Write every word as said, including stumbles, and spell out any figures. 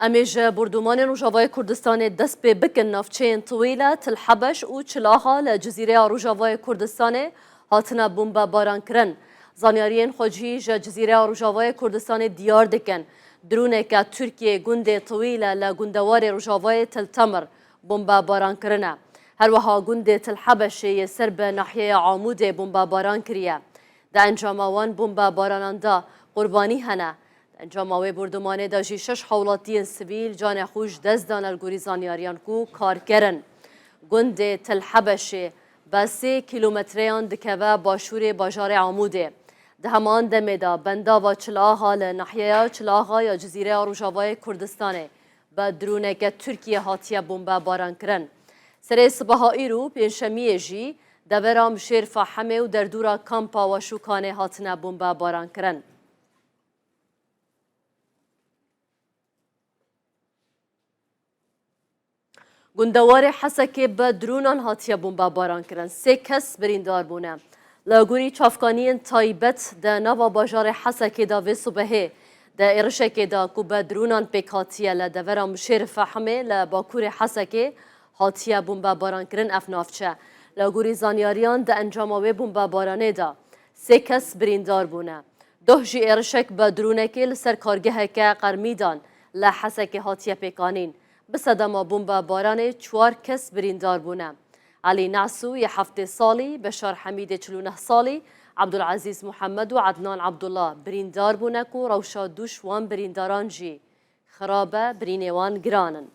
Em ê ji bordûmanên Rojavayê Kurdistanê dest pê bikin. Navçeyên Tiwîle, Til Hebeş û Çil Axa li Cizîreya Rojavayê Kurdistanê hatine bombebaran kirin. Zanyariyên xwecihî ji Cizîreya Rojavayê Kurdistanê diyar dikin, droneke Tirkiyê gundê Tiwîle li gundewarê Rojavayê Til Temir bombebaran kirine. Her wiha gundê Til Hebeşê yê ser bi nahiyeya Amûdê bombebaran kiriye. Di encama wan bombebaranan de qurbanî hene. Di encama wê bordumanê de jî şeş hewlatiyên sivîl canê xwe ji dest dane, li gorî zanyariyan ku karker in. Gundê Til Hebeşê bi sê kîlometreyan dikeve başûrê bajarê Amûdê. Di heman demê de bendava Çil Axa li nahiyeya Çil Axa ya Cizîreya Rojavayê Kurdistanê bi droneke Tirkiyê hatiye bombebaran kirin. Serê sibeha îro pêncşemiyê jî devera Mişêr Fehemê û derdora kampa Weşûkanê hatine bombebaran kirin. Gundewarê Hesekê bi dronan hatiye bombebaran kirin. Sê kes birîndar bûne. Li gorî çavkaniyên taybet di nava bajarê Hesekê de vê sibehê di êrişekê de ku bi dronan pêk hatiye li devera Mişêr Fehemê li bakurê Hesekê hatiye bombebaran kirin ev navçe. Li gorî zanyariyan di encama wê bombebaranê de sê kes birîndar bûne. Doh jî êrişek bi dronekê li ser kargeheke qermîdan li Hesekê hatiye pêkanîn. Bi sedema bombebaranê çar kes birîndar bûne. Elî Nasû yê heftê salî, Beşar Hemîdê çil û neh salî, Ebdulezîz Muhammed û Ednan Ebdullah birîndar bûne ku rewşa dû ji wan birîndaran jî xirab e, birînê wan giran in.